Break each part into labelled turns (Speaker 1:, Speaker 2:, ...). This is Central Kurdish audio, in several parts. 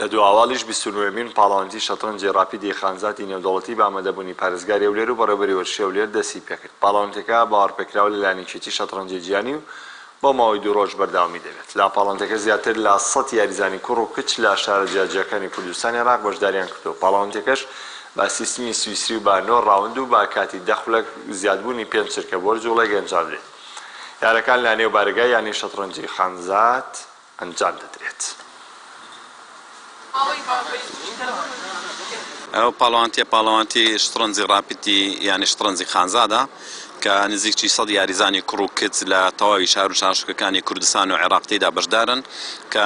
Speaker 1: لە دوا هەواڵیش 29ەمین پاڵەوانێتی شەتڕەنجی ڕاپیدی خانزادی نێودەوڵەتی بە ئامادەبوونی پارێزگاری هەولێر و بەڕێوەبەری وەرزشی هەولێر دەستی پێکرد. پاڵەوانێتیەکە باوەڕپێکراوە لەلایەن یەکێتی شەتڕەنجی جیهانی و بۆ ماوەی دوو ڕۆژ بەردەوامی دەبێت. لە پاڵەوانێتیەکە زیاتر لە 100 یاریزانی کوڕ و کچ لە شارە جیاجیاکانی کوردستانی عێراق بەشداریان کردووە. پاڵەوانێتیەکەش بە سیستمی سویسری و بە نۆ ڕاوند و بە کاتی دە خولەک زیادبوونی پێنج چرکە بۆ هەر جوڵەیەک ئەنجام دەدرێت. یارەکان لە نێو بارەگای یانەی شەتڕەنجی خانزاد ئەنجام دەدرێت.
Speaker 2: ئەو پاڵەوانتیە پاڵەوانتی شتڕەنجی ڕاپیدی یانی شتڕەنجی خانزادە کە نزیکی 100 یاریزانی کوڕ و کچ لە تەواوی شار و شارۆچکەکانی کوردستان و عێراق تێیدا بەشدارن کە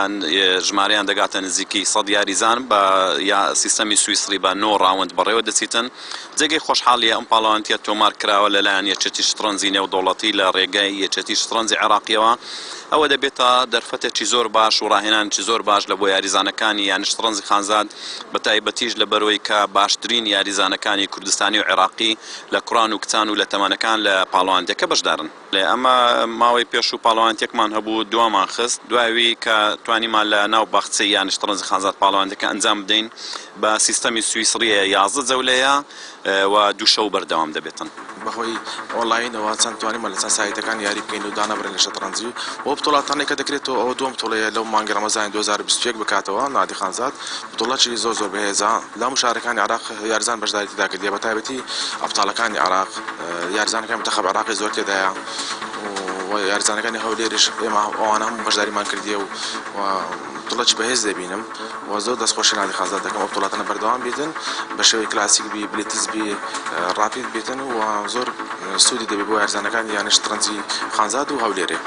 Speaker 2: ژمارەیان دەگاتە نزیکی 100 یاریزان بە سیستەمی سویسری بە نۆ ڕاوند بەڕێوە دەچیتن. جێگەی خۆشحاڵیە ئەم پاڵەوانتیە تۆمار کراوە لەلایەن یەکێتی شتڕەنجی نێودەوڵەتی لە ڕێگای یەکێتی شتڕەنجی عێراقیەوە، ئەوە دەبێتە دەرفەتێکی زۆر باش و ڕاهێنانێکی زۆر باش لە بۆ یاریزانەکانی یانە شتڕەنجی خانزاد بەتایبەتیش لەبەرئەوەی کە باشترین یاریزانەکانی کوردستانی و عێراقی لە کوڕان و کچان و لە تەمەنەکان لە پاڵەوانتیەکە بەشدارن. ئەمە ماوەی پێشوو پاڵەوانتیەکمان هەبوو دوامان خست دوای کە توانیمان لە ناو باخچەی یانە شتڕەنجی خانزاد پاڵەوانتیەکە ئەنجام بدەین بە سیستەمی سویسڕیە 11 جەولەیە و دوو شەو بەردەوام دەبێتن.
Speaker 3: بەهۆی ئۆنلاینەوە چەند توانیمان لە چەند سایتەکان یاری بکەین و دانابڕین لە شەتڕەنجی و ئەو بتوڵاتانەی کە دەکرێتەوە ئەوە دووەم بتوڵەیە لەو مانگی ڕەمەزانی 2021 بکاتەوە نادی خانزاد بتوڵەکی زۆر زۆر بەهێزە لە هەموو شارەکانی عێراق یاریزان بەشداری تێدا کردیە بەتایبەتی ئەبتاڵەکانی عێراق یاریزانەکانی منتەخەب عێراقی زۆر تێدایە و یاریزانەکانی هەولێریش ئێمە ئەوانە هەموو بەشداریمان کردیە و بتوڵەکی بەهێز دەبینم و زۆر دەستخۆشی نادی خانزاد دەکەم ئەو بتوڵاتانە بەردەوام بیتن بە شێوەی کلاسیک بی بلیتز بی ڕاپید بیتن و زۆر سوودی دەبێت بۆ یاریزانەکانی یانە شەترەنجی خانزاد و هەولێرێ.